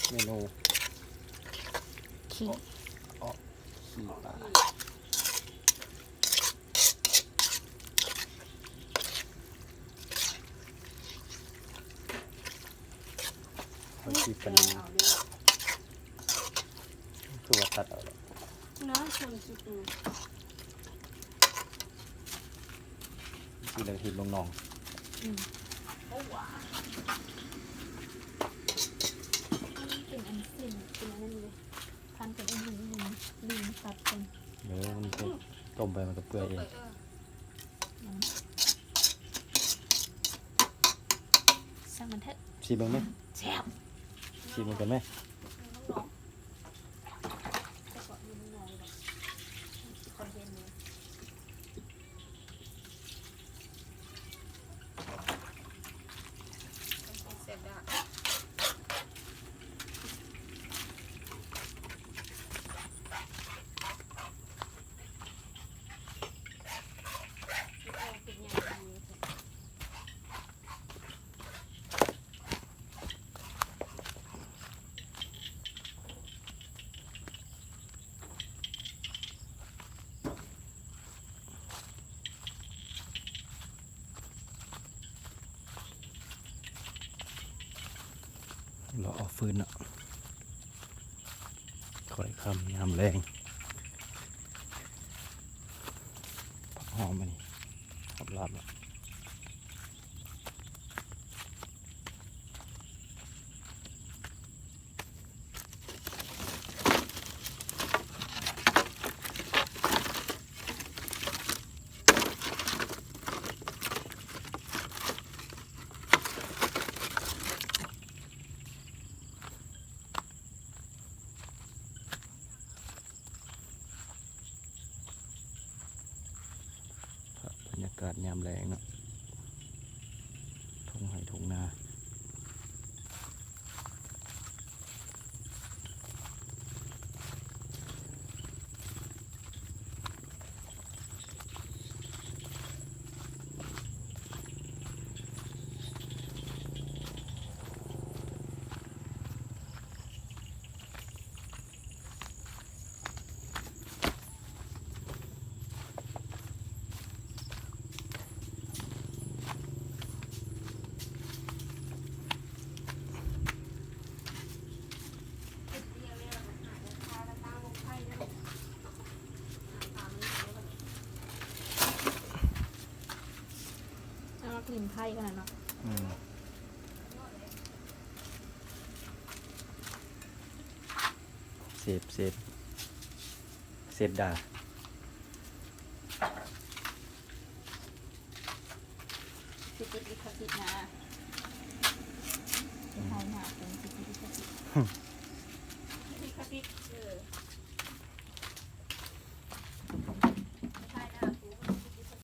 ເມນູ ຂີ້ ເອາະ ຂີ້ປາ ຂ້ອຍຊິປານນີ້ ຄືວ່າຕັດເອົາແລ້ວ ເນາະ ສ່ວນສຸດນີ້ ຊິເລີຍຖິ້ມລົງໜອງ ອືມ ໂອ້ ວ້າວ ມັນເປັນອັນເສັ້ນ ເປັນອັນນັ້ນເລີຍ ພັນກັນອີກໜ້ອຍໜຶ່ງ ລືມຕັດກ່ອນ ເອີ ມັນຕົ້ມໄປມັນກໍເປື່ອຍເອງ ເອີ ຊ່າງມັນເຖາະ ຊີມເບິ່ງແມະ ແຊບ ຊີມເບິ່ງກ່ອນແມະ ແຊບດາ. ເລາະເອົາຟືນເນາະ ຄ່ອຍຄ່ຳຍາມແລງ ຜັກຫອມອັນນີ້ ຫອມລາບເນາະ. ພາບບັນຍາກາດຍາມແລງເນາະ ທົ່ງໄຮ່ທົ່ງນາ. ເອົາມາກິນໄຂ່ກັນນະເນາະ ອືມ. ເສບ ເສບ ເສບດາ ຊິຕິດລິຂະສິດນະ ໄທນະ ເປັນຊິຕິດລິຂະສິດ.